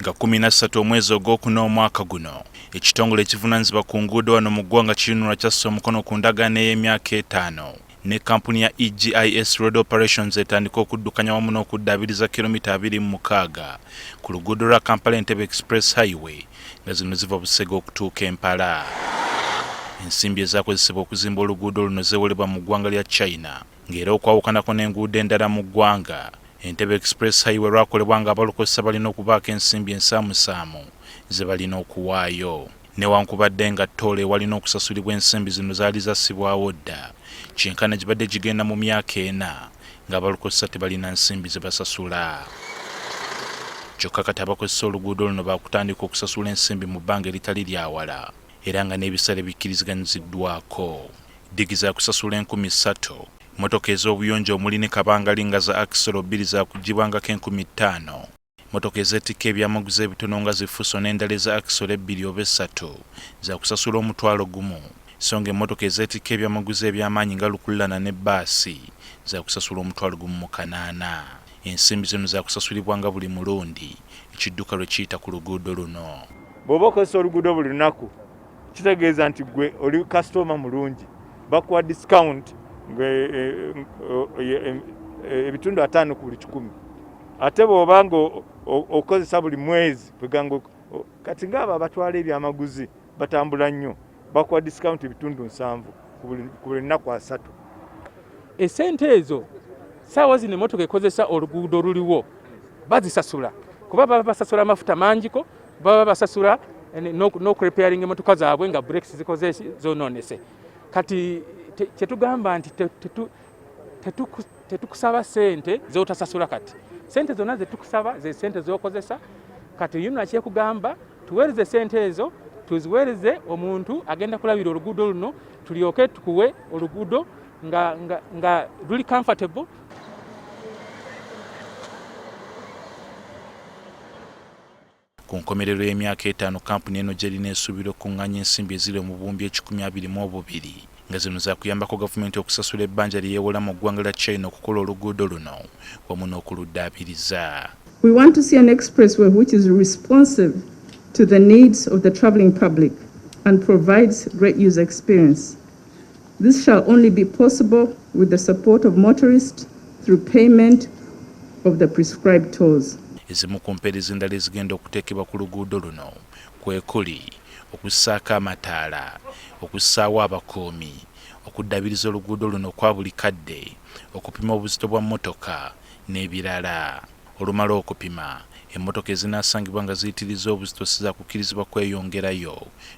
Nga 13 omwezi ogwokuna omwaka guno, ekitongole ekivunaanyizibwa ku nguudo wano mu ggwanga ki UNRA kyassa omukono ku ndagaano ey'emyaka etaano ne kkampuni ya EGIS Road Operations etandika okuddukanya wamu n'okuddaabiriza kilomita 26 ku luguudo lwa Kampala Entebbe Express Highway nga zino ziva Busega okutuuka e Mpala. Ensimbi ezaakozesebwa okuzimba oluguudo luno zeewolebwa mu ggwanga lya China ng'era okwawukanako n'enguudo endala mu ggwanga, Entebbe Express Highway lwakolebwa ng'abalukozesa balina okubaako ensimbi ensaamusaamu ze balina okuwaayo. Newankubadde nga ttoolo ewalina okusasulibwa ensimbi zino zaali zassibwawo dda, kyenkana gibadde gigenda mu myaka ena ng'abalukozesa tebalina nsimbi ze basasula. Kyokka kati abakozesa oluguudo luno baakutandika okusasula ensimbi mu bbanga eritali lya wala era nga n'ebisale bikkiriziganyiziddwaako. Ddigi zaakusasula 3000, mmotoka ez'obuyonjo omuli ne kabangali nga za akisolo bbiri zaakuggyibwangako 5000, mmotoka ezeetikka ebyamaguzi ebitono nga zi Fuso n'endala eza akisolo ebbiri oba essatu zaakusasula 10,000 so nga emmotoka ezeetikka ebyamaguzi eby'amaanyi nga lukululana ne bbaasi zaakusasula 1800. Ensimbi zino zaakusasulibwanga buli mulundi ekidduka lwe kiyita ku luguudo luno. Bw'oba okozesa oluguudo buli lunaku kitegeeza nti gwe oli kasitoma mulungi, bakuwa discount ebitundu 50 ku buli 100. Ate bw'oba nga okozesa buli mwezi, kati ng'abo abatwala ebyamaguzi batambula nnyo, bakuwa discount ebitundu 70 ku buli nnaku 30. Esente ezo saawa zino emmotoka ekozesa oluguudo oluliwo bazisasula, kuba baba basasula amafuta mangiko, baba basasula n'okurepairinga emmotoka zaabwe nga brakes zikoze zonoonese. Kati kyetugamba nti tetukusaba sente zotasasula, kati sente zonna zetukusaba ze sente zokozesa. Kati UNRA kyekugamba tuweereze sente ezo, tuziweereze omuntu agenda kulabira oluguudo luno, tulyoke tukuwe oluguudo nga luli comfortable. Ku nkomerero y'emyaka etaano kkampuni eno gy'erina esuubira okukungaanya ensimbi eziri mu buwumbi 122 nga zino zaakuyambako gavumenti okusasula ebbanja lye yeewola mu ggwanga lya China okukola oluguudo luno wamu n'okuluddaabiriza. We want to see an expressway which is responsive to the needs of the traveling public and provides great user experience. This shall only be possible with the support of motorists through payment of the prescribed tolls. Ezimu ku mpeereza endala ezigenda okuteekebwa ku luguudo luno kwe kuli okussaako amataala, okussaawo abakuumi, okuddabiriza oluguudo luno kwa buli kadde, okupima obuzito bwa mmotoka n'ebirala. Olumala okupima, emmotoka ezinaasangibwa nga ziyitirizza obuzito si zaakukkirizibwa kweyongerayo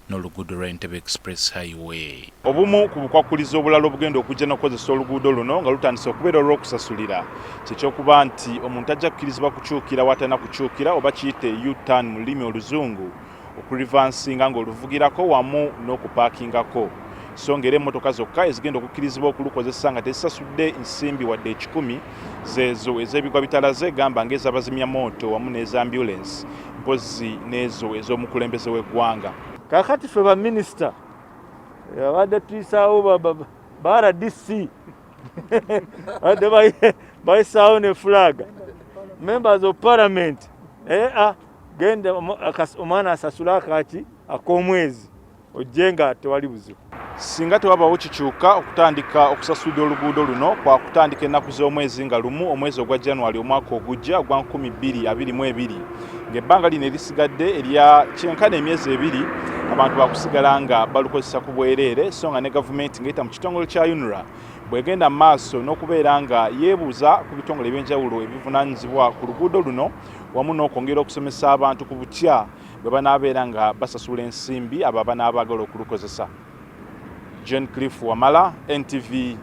n'oluguudo lwa Entebbe Express Highway. Obumu ku bukwakkulizo obulala obugenda okujja n'okukozesa oluguudo luno nga lutandise okubeera olw'okusasulira kye ky'okuba nti omuntu tajja kukkirizibwa kukyukira w'atalina kukyukira oba kiyite U-turn mu lulimi oluzungu, okurivansinga ng'oluvugirako wamu n'okupaakingako, so ng'era emmotoka zokka ezigenda okukkirizibwa okulukozesa nga tezisasudde nsimbi wadde ekikumi zeezo ez'ebigwa bitalaze gamba ng'ez'abazimyamooto wamu n'eza ambulensi mpozzi n'ezo ez'omukulembeze w'eggwanga. Kaakati ffe baminisita abadde tuyisaawo ba RDC badde bayisaawo ne flag, members of parliament, genda omwana asasule akaki ak'omwezi ojje nga tewali buzibu. Singa tewabawo kikyuka, okutandika okusasulira oluguudo luno kwa kutandika ennaku z'omwezi nga 1 omwezi ogwa January omwaka ogujja ogwa 2022, ng'ebbanga lino erisigadde erya kyenkana emyezi ebiri abantu bakusigala nga balukozesa ku bwereere, so nga ne gavumenti ng'eyita mu kitongole kya UNRA bw'egenda mu maaso n'okubeera nga yeebuuza ku bitongole eby'enjawulo ebivunaanyizibwa ku luguudo luno wamu n'okwongera okusomesa abantu ku butya bwe banaabeera nga basasula ensimbi abo abanaaba baagala okulukozesa. John Cliff Wamala, NTV,